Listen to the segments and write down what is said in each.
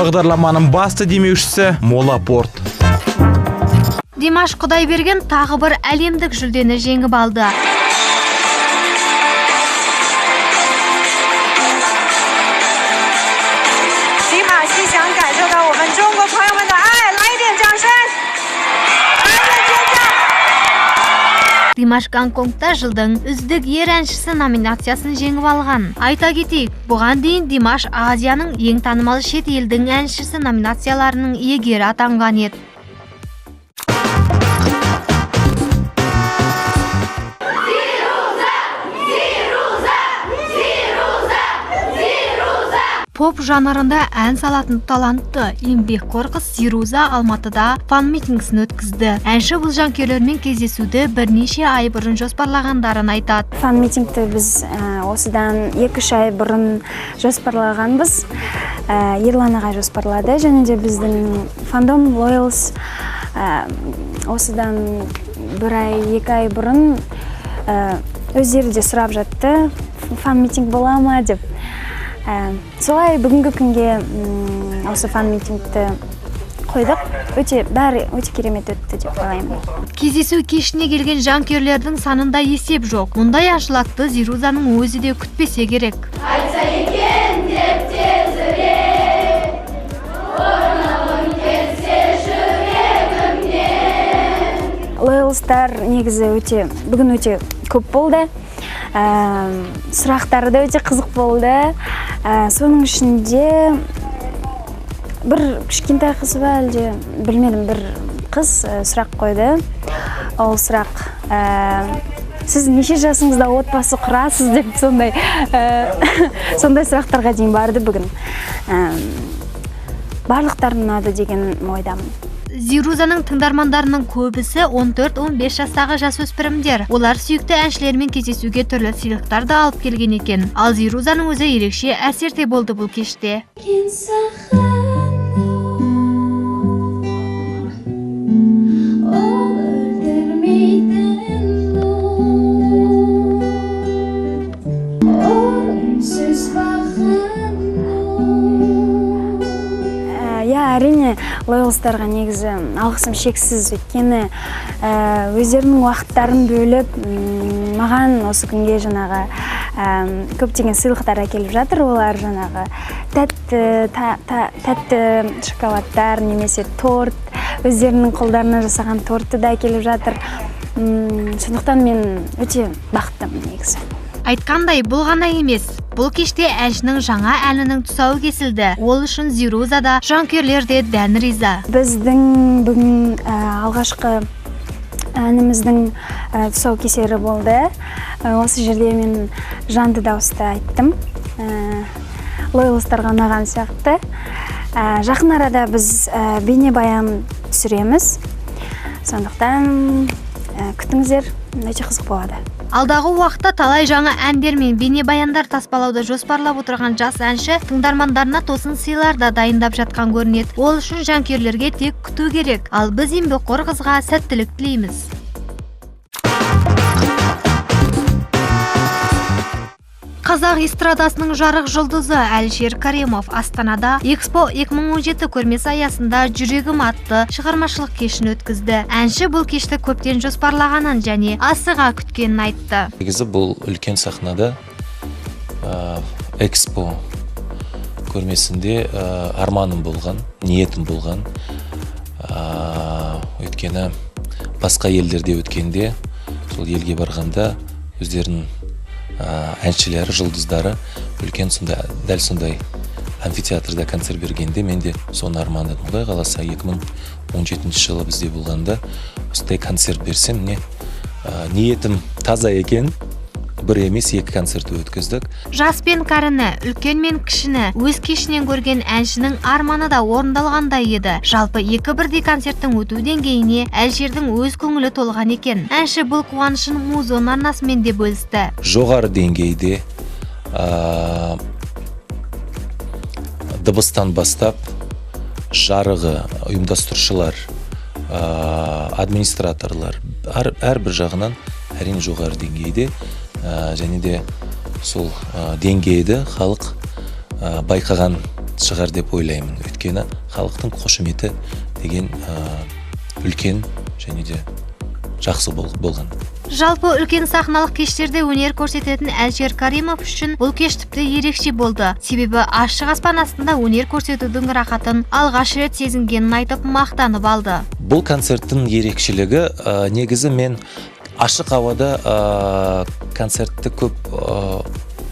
Бағдарламаның басты демеушісі Молапорт. Димаш Құдайберген тағы бір әлемдік жүлдені жеңіп алды. Димаш Гонконгта жылдың үздік ер әншісі номинациясын жеңіп алған. Айта кетейік, бұған дейін Димаш Азияның ең танымал шет елдің әншісі номинацияларының иегері атанған еді. Поп жанрында ән салатын талантты еңбекқор қыз Зируза Алматыда фан-митингісін өткізді. Әнші бұл жанкүйерлермен кездесуді бірнеше ай бұрын жоспарлағандарын айтады. Фан-митингті біз осыдан 2-3 ай бұрын жоспарлағанбыз. Ерлан ағай жоспарлады, және де біздің фандом Loyals осыдан 1 ай, 2 ай бұрын өздері де сұрап жатты, фан-митинг бола ма деп. Солай бүгінгі күнге осы фан-митингті қойдық. Өте, бәрі өте керемет өтті деп ойлаймын. Кездесу кешіне келген жанкүйерлердің санында есеп жоқ. Мұндай аншлагты Зирузаның өзі де күтпесе керек. Айтса екен деп тезірек, орнығым келсе жүрегімнен. Лоялстар негізі өте, бүгін өте көп болды. Сұрақтары да өте қызық болды. Соның ішінде бір кішкентай қыз ба, әлде білмедім, бір қыз сұрақ қойды. Ол сұрақ, сіз неше жасыңызда отбасы құрасыз деп сондай сұрақтарға дейін барды бүгін. Барлықтары ұнады деген ойдамын. Зирузаның тыңдармандарының көбісі 14-15 жастағы жасөспірімдер. Олар сүйікті әншілермен кездесуге түрлі сыйлықтар да алып келген екен. Ал Зирузаның өзі ерекше әсерде болды бұл кеште. Әрине, лоялстарға негізі алғысым шексіз, өйткені өздерінің уақыттарын бөліп, маған осы күнге жаңағы көптеген сыйлықтар әкеліп жатыр. Олар жаңағы тәтті шоколадтар немесе торт, өздерінің қолдарына жасаған тортты да әкеліп жатыр. Сондықтан мен өте бақыттымын негізі. Айтқандай, бұл ғана емес. Бұл кеште әншінің жаңа әнінің тұсауы кесілді. Ол үшін Зируза да, жанкүйерлер де дән риза. Біздің бүгін алғашқы әніміздің тұсаукесері болды. Осы жерде мен жанды дауыста айттым. Лоялстарға ұнаған сияқты. Жақын арада біз бейнебаян түсіреміз. Сондықтан күтіңіздер, өте қызық болады. Алдағы уақытта талай жаңа әндер мен бейнебаяндар таспалауды жоспарлап отырған жас әнші тыңдармандарына тосын сыйлар да дайындап жатқан көрінеді. Ол үшін жанкүйерлерге тек күту керек. Ал біз еңбекқор қызға сәттілік тілейміз. Қазақ эстрадасының жарық жұлдызы Әлішер Каримов Астанада Экспо 2017 көрмесі аясында Жүрегім атты шығармашылық кешін өткізді. Әнші бұл кешті көптен жоспарлағанын және асыға күткенін айтты. Негізі бұл үлкен сахнада Экспо көрмесінде арманым болған, ниетім болған. Өйткені басқа елдерде өткенде, сол елге барғанда өздерінің әншілері, жұлдыздары үлкен сондай, дәл сондай амфитеатрда концерт бергенде мен де соны армандадым. Құдай қаласа 2017 жылы бізде болғанда осындай концерт берсем, міне ниетім таза екен. Бір емес, екі концерт өткіздік. Жас пен кәріні, үлкен мен кішіні өз кешінен көрген әншінің арманы да орындалғандай еді. Жалпы екі бірдей концерттің өту деңгейіне Әлішердің өз көңілі толған екен. Әнші бұл қуанышын Музон арнасымен де бөлісті. Жоғары деңгейде дыбыстан бастап жарығы, ұйымдастырушылар, администраторлар әрбір жағынан әрине жоғары деңгейде. Және де сол деңгейді халық байқаған шығар деп ойлаймын. Өйткені халықтың қошеметі деген үлкен және де жақсы болған. Жалпы үлкен сахналық кештерде өнер көрсететін Әлішер Каримов үшін бұл кеш тіпті ерекше болды. Себебі ашық аспан астында өнер көрсетудің рахатын алғаш рет сезінгенін айтып мақтанып алды. Бұл концерттің ерекшелігі, негізі мен ашық ауада концертті көп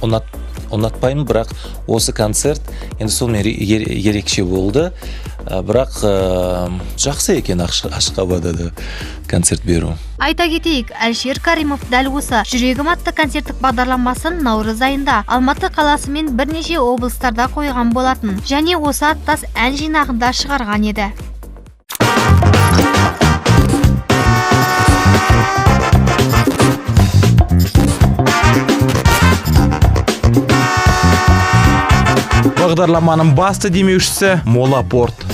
ұнатпаймын, бірақ осы концерт енді сонымен ерекше болды. Бірақ жақсы екен ашық ауада да концерт беру. Айта кетейік, Әлішер Каримов дәл осы «Жүрегім» атты концерттік бағдарламасын наурыз айында Алматы қаласы мен бірнеше облыстарда қойған болатын және осы аттас ән жинағында шығарған еді. Бағдарламаның басты демеушісі Мола Порт.